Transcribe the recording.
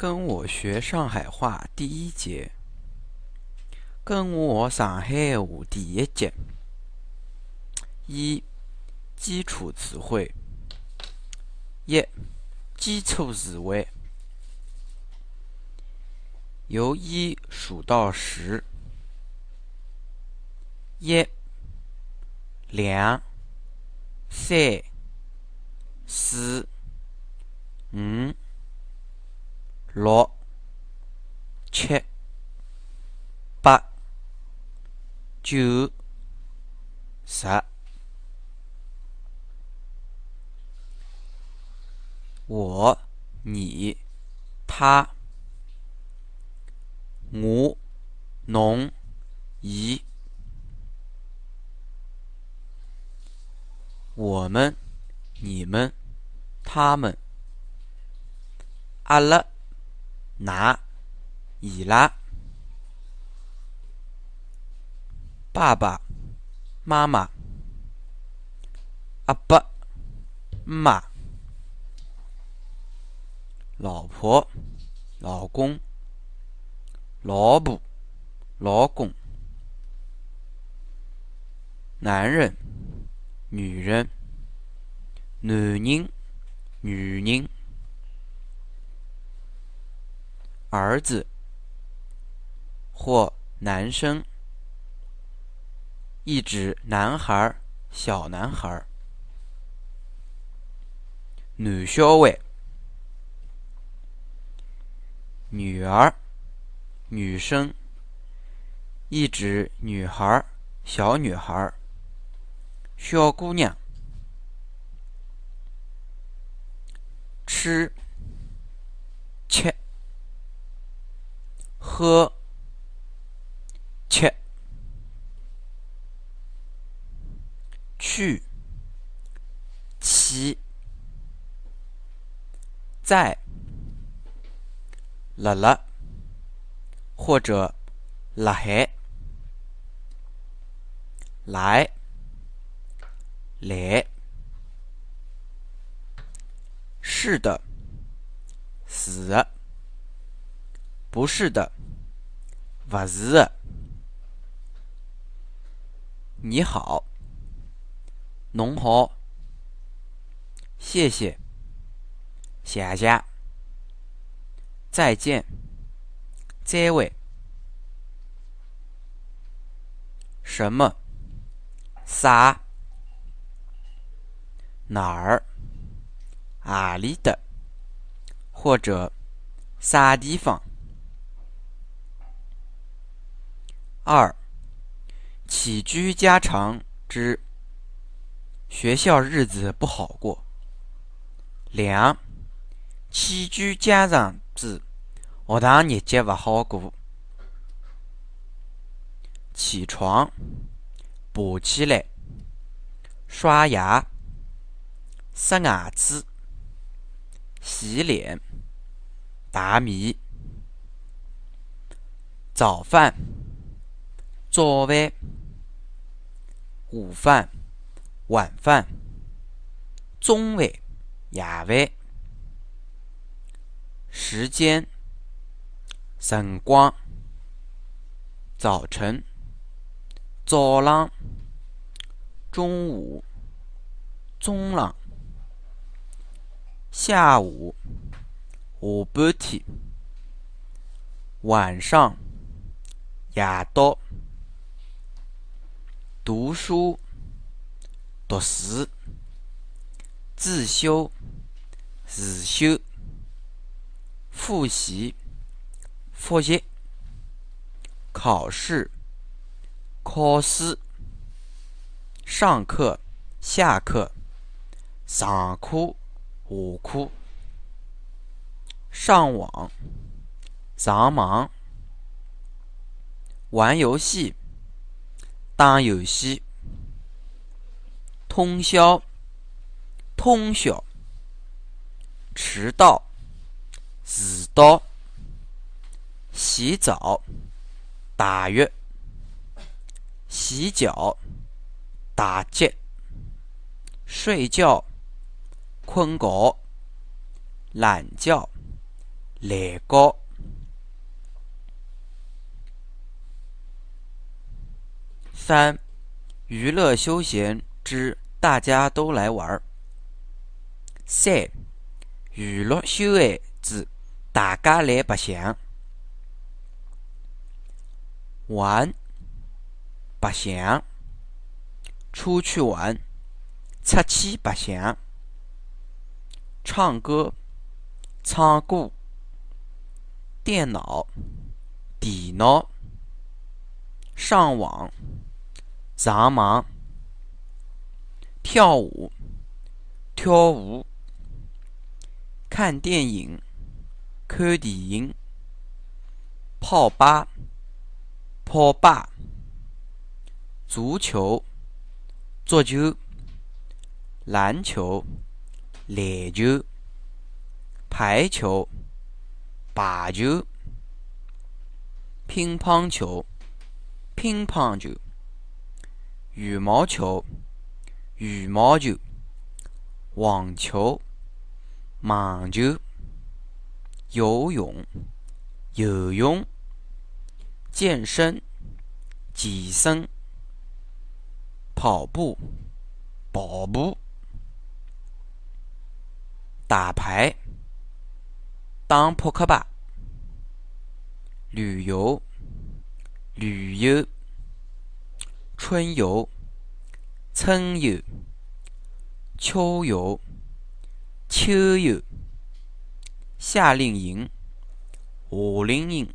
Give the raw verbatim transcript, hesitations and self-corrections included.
跟我学上海话第一节。跟我学上海话第一节。一、基础词汇。一、基础词汇。由一数到十。一、两、三、四、五、六、七、八、九、十。我、你、他、我、侬、伊。我们、你们、他们。阿拉、㑚、伊拉。爸爸、妈妈。阿爸、姆妈。老婆、老公。老婆、老公。男人、女人。男人、女人。儿子或男生，意指男孩儿、小男孩儿。男小孩。女儿、女生，意指女孩儿、小女孩儿。小姑娘。吃、吃。喝、吃。去、去。在、辣辣或者辣海。来、来。是的、是的。不是的、勿是的。你好、侬好。谢谢、谢谢。再见、再会。什么、啥。哪儿、何里搭或者啥地方。二、起居家常之学校日子不好过。两、起居家常之学堂日脚勿好过。起床、爬起来。刷牙、刷牙齿。洗脸、汏面。早饭、早饭。午饭、晚饭。中饭、夜饭。时间、辰光。早晨、早浪。中午、中浪。下午、下半天。晚上、夜到。读书、读书。自修、自修。复习、复习。考试、考试。上课、下课。上课、下课。上网、上网。玩游戏、打游戏。通宵、通宵。迟到、迟到。洗澡、汏浴。洗脚、汏脚。睡觉、困觉。懒觉、来搞。三、娱乐休闲之大家都来玩儿。三、娱乐休闲之大家来白相。玩，白相，出去玩，出去白相。唱歌，唱歌。电脑，电脑。上网，上网。跳舞，跳舞。看电影，看电影。泡吧，泡吧。足球，足球。篮球，篮球。排球，排球。乒乓球，乒乓球。羽毛球，羽毛球。网球，网球。游泳，游泳。健身，健身。跑步，跑步。打牌，打扑克牌。旅游，旅游。春游，春游。秋游，秋游。夏令营，夏令营。